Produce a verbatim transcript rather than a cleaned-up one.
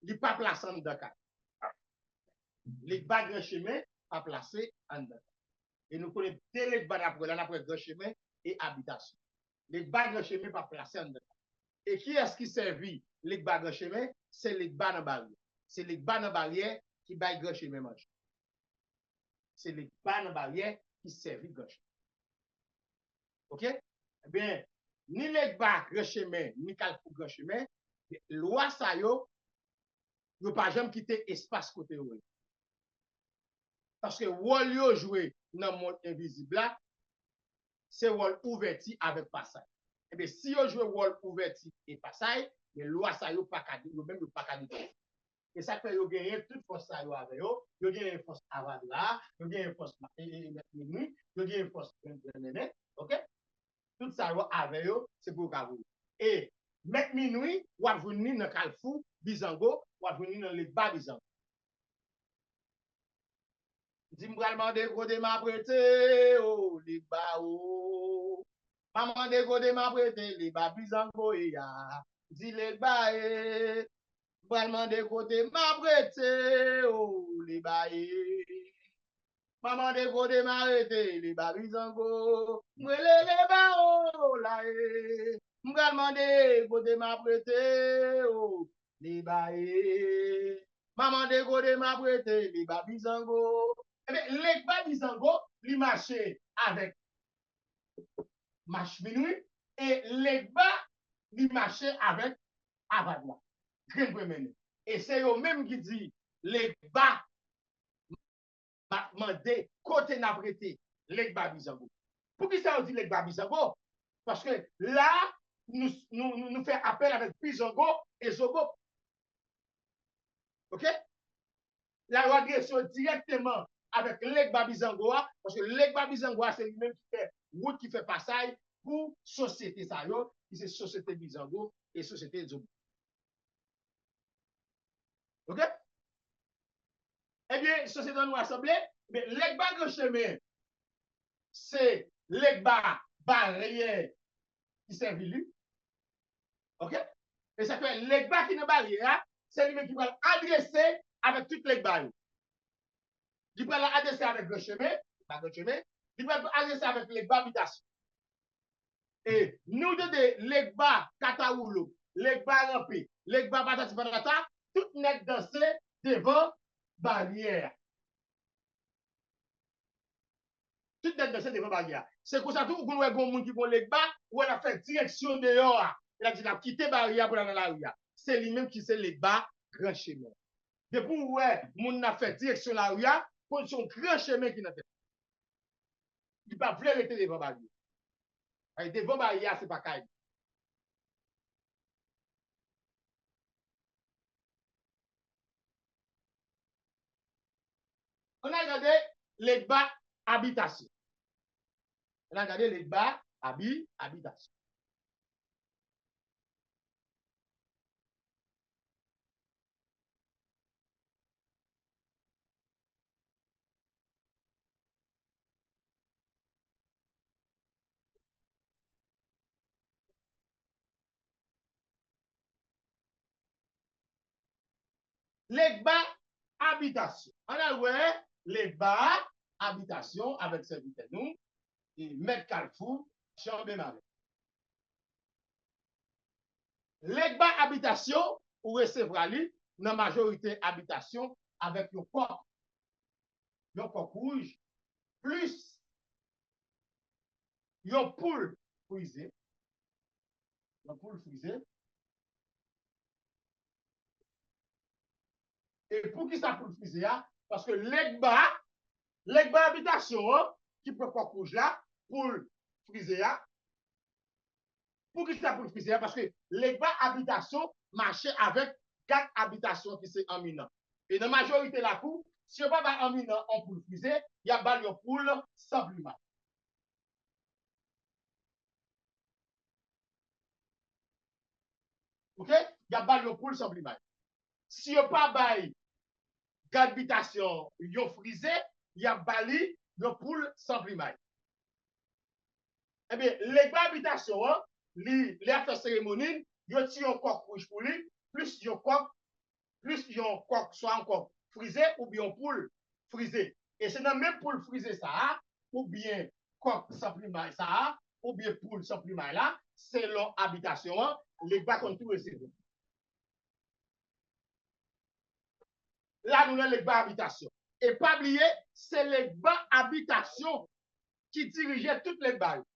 li pa plase anndan kay. Legba Gran Chemen pa plase anndan kay. E nou konnen de legba n ap wè la, n ap wè Gran Chemen e abitasyon. Legba Gran Chemen pa plase anndan kay. E kiyès ki sèvi legba Gran Chemen? Se legba nan baryè. Se legba nan baryè ki bay Gran Chemen manje. Se legba nan baryè ki sèvi Gran Chemen. Oke? Ebyen, ni legba Gran Chemen, ni kalfou Gran Chemen, lwa sa yo, yo pa janm kite espas kote yo ye. Paske wòl yo jwe nan mond envizib la, se wòl ouvèti avèk pasaj. Ebyen, si yo jwe wòl ouvèti e pasaj, men lwa sa yo pa ka, yo menm yo pa ka detwi. E sa k fè yo genyen tout fòs sa yo avè yo. Yo genyen fòs avadra, yo genyen fòs ma- e, e, e, mèt minwi, yo genyen fòs grenn grenn nennen, oke? Tout sa yo avè yo, se pou yo ka voye. E mèt minwi, w ap jwenn li nan kalfou Bizango, w ap jwenn li nan legba Bizango. Di m pral mande kote m ap rete, o, legba, o. M a mande kote m ap rete, legba Bizango ye a. Di legba, e. M pral mande kote m ap rete, o, legba, e. M a mande kote m a rete, legba Bizango. M rele legba, o, la, e. M pral mande kote m ap rete, o, legba, e. M a mande kote m ap rete, legba Bizango. Ebyen, legba Bizango, li mache avèk mach minwi, e legba, li mache avèk avadra. Grenn grenn mennen. E se yo menm ki di legba, m ap mande kote n ap rete, legba Bizango. Poukisa yo di legba Bizango? Paske la, nou, nou, nou, nou fè apèl avèk Bizango e Zobo. Oke? La yo adrese yo dirèkteman avèk legba Bizango a, paske legba Bizango a se li menm ki fè wout, ki fè pasaj pou sosyete sa yo, ki se sosyete Bizango e sosyete Zobo. Oke? Ebyen, sosyete nou rasanble, men legba Gran Chemen, se legba baryè ki sèvi li. Oke? E sa fè legba ki nan baryè a, se li menm ki pral adrese avèk tout legba yo. Li pral adrese avèk Gran Chemen, legba Gran Chemen, li pral adrese avèk legba abitasyon. E nou tande legba Katawoulo, legba Ranpe, legba patati patata, tout nèg danse devan baryè a. Tout nèg danse devan baryè a. Se konsa tou, ou konn wè gon moun ki gon legba, ou wè l ap fè direksyon deyò a. L ap di l ap kite baryè a pou l al nan lari a. Se li menm ki se legba Gran Chemen. Depi w wè moun nan ap fè direksyon lari a, konn se yon gran chemen ki nan tèt li. Li pa vle rete devan baryè. Ay, devan baryè a, se pa kay li. Ann al gade legba abitasyon. Ann al gade legba abi, abitasyon. Legba abitasyon. Ann al wè legba abitasyon avèk sèvitè nou, e mèt kalfou, Jan Bemare. Legba abitasyon, ou resevwa li nan majorite abitasyon avèk yon kòk, yon kòk wouj, plis yon poul frize, yon poul frize. E poukisa poul frize a? Paske legba, legba abitasyon an, ki pran kòk wouj la, poul frize a. Poukisa poul frize a? Paske legba abitasyon mache avèk gad abitasyon ki se Anminan. E nan majorite lakou, si yo pa bay Anminan yon poul frize, y ap ba l yon poul san plimay. Oke? Y ap ba l yon poul san plimay. Si yo pa bay gad abitasyon yon frize, y ap ba li yon poul san plimay. Ebyen, legba abitasyon an, li, lè y ap fè seremoni l, yo tiye yon kòk wouj pou li, plis yon kòk plis yon kòk, swa yon kòk frize oubyen yon poul frize. E se nan menm poul frize sa a, oubyen kòk san plimay sa a, oubyen poul san plimay la, selon abitasyon an, Legba konn tou resevwa. La nou nan Legba abitasyon. E pa bliye, se Legba abitasyon ki dirije tout Legba yo.